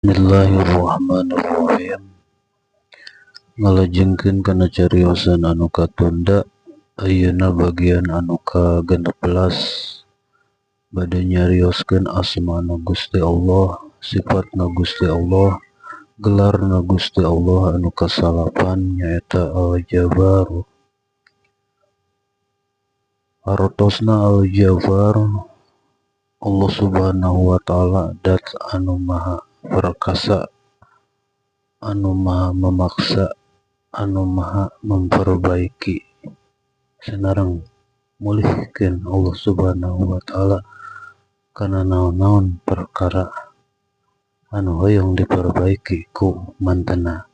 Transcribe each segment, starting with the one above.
Bismillahirrahmanirrahim. Ngalajengkeun kana cariosan anu katunda, ayeuna bagian anu ka-16 bade nyarioskeun asmana Gusti Allah, sifatna Gusti Allah, gelarna Gusti Allah anu kasalapan nyaeta Al-Jabbar. Hartosna Al-Jabbar, Allah Subhanahu wa Ta'ala dat anu maha perkasa, anu maha memaksa, anu maha memperbaiki, sareng mulihkeun Allah Subhanahu wa Ta'ala kana naon-naon perkara anu hoyong diperbaiki ku mantena.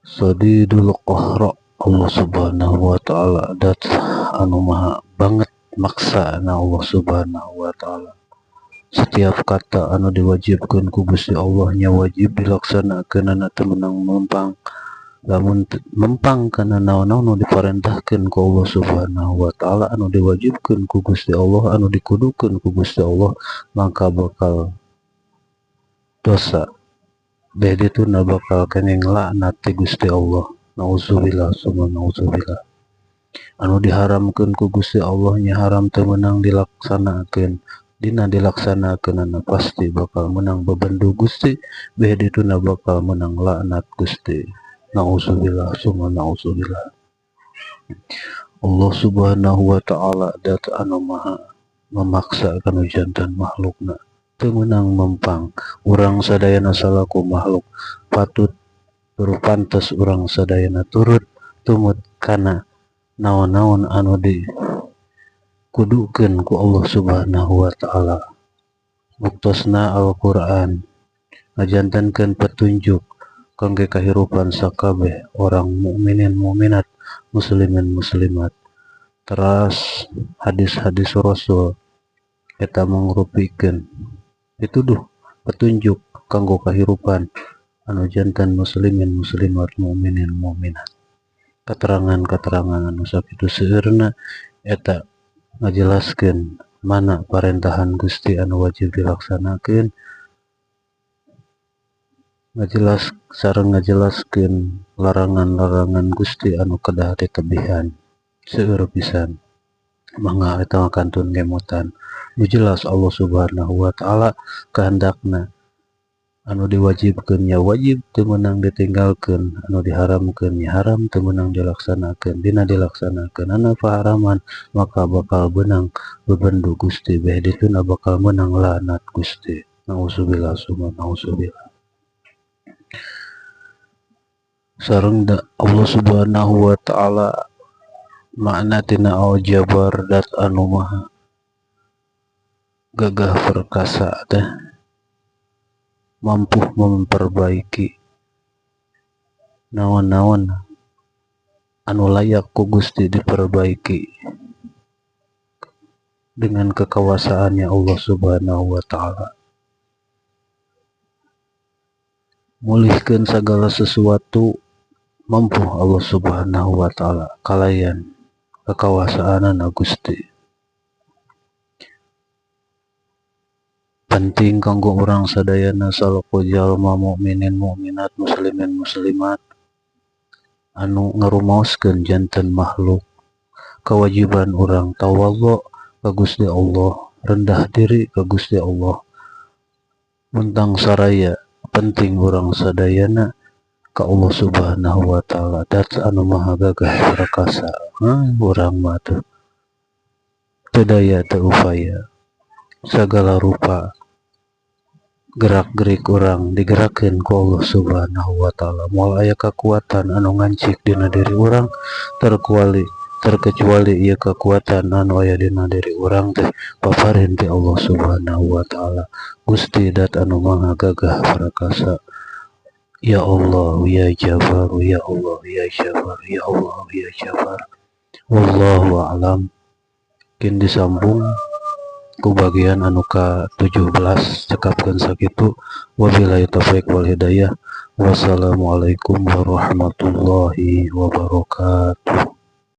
Sadidul Qahra, Allah Subhanahu wa Ta'ala dat anu maha banget maksa na Allah Subhanahu wa Ta'ala. Setiap kata anu diwajibkeun ku Gusti Allah nya wajib dilaksanakeunana, teu meunang mempang. Lamun mempang kana naon-naon nu diparentahkeun ku Allah Subhanahu wa Ta'ala, anu diwajibkeun ku Gusti Allah, anu dikudukeun ku Gusti Allah, maka bakal dosa. Beh dituna bakal kenging laknat ti Gusti Allah. Nauzubillah summa nauzubillah. Anu diharamkeun ku Gusti Allah nya haram, teu meunang dilaksanakeun. Dina dilaksanakeunana pasti bakal menang bebendu Gusti, beh dituna bakal menang laknat Gusti. Nauzubillah summa nauzubillah. Allah Subhanahu wa Ta'ala dat anu maha memaksa kanu janten makhlukna, teu meunang mempang. Urang sadayana salaku makhluk patut tur pantes urang sadayana turut tumut kana naon-naon anu dikudukeun ku Allah Subhanahu wa Ta'ala. Buktosna Al-Qur'an ngajantenkeun petunjuk kangge kahirupan sakabeh orang mukminin mukminat, muslimin muslimat. Teras hadis-hadis Rasul eta mangrupikeun pituduh, petunjuk kanggo kahirupan anu janten muslimin muslimat, mukminin mukminat. Keterangan-keterangan anu sakitu seueurna eta ngajelaskeun mana parentahan Gusti anu wajib dilaksanakeun, ngajelas sareng ngajelaskeun larangan-larangan Gusti anu kedah ditebihan. Seueur pisan, mangga eta kantun ngemutan. Nu jelas Allah Subhanahu wa Ta'ala kehendakna anu diwajibkeun nya wajib, teu meunang ditinggalkeun, anu diharamkeun nya haram, teu meunang dilaksanakeun. Dina dilaksanakeunana paharaman maka bakal beunang bebendu Gusti, beh dituna bakal meunang laknat Gusti. Nauzubillah summa nauzubillah. Sareng da Allah Subhanahu wa Ta'ala, makna tina Al-Jabbar dat anu maha gagah perkasa teh mampu memperbaiki naon-naon anu layak ku Gusti diperbaiki dengan kekuasaannya Allah Subhanahu wa Ta'ala. Mulihkeun segala sesuatu mampu Allah Subhanahu wa Ta'ala kalayan kekuasaanana Gusti. Penting kanggo urang sadayana salaku jalma mukminin mukminat, muslimin muslimat anu ngarumaoskeun janten makhluk, kewajiban urang tawadhu ka Gusti Allah, rendah diri ka Gusti Allah. Muntang saraya penting urang sadayana ka Allah Subhanahu wa Ta'ala dat anu maha gagah perkasa. Urang mah tuh teu daya teu upaya, segala rupa gerak-gerik urang digerakkeun ku Allah Subhanahu wa Ta'ala. Moal aya kekuatan anu ngancik dina diri urang terkecuali ieu kekuatan anu aya dina diri urang teh paparin ti Allah Subhanahu wa Ta'ala. Gusti dat anu maha gagah perkasa. Ya Allah ya Jabbar, ya Allah ya Jabbar, ya Allah ya Jabbar. Wallahu a'lam. Kin disambung ku bagian anu ka-17. Cekapkeun sakitu, wabillahi taufik wal hidayah, wassalamualaikum warahmatullahi wabarakatuh.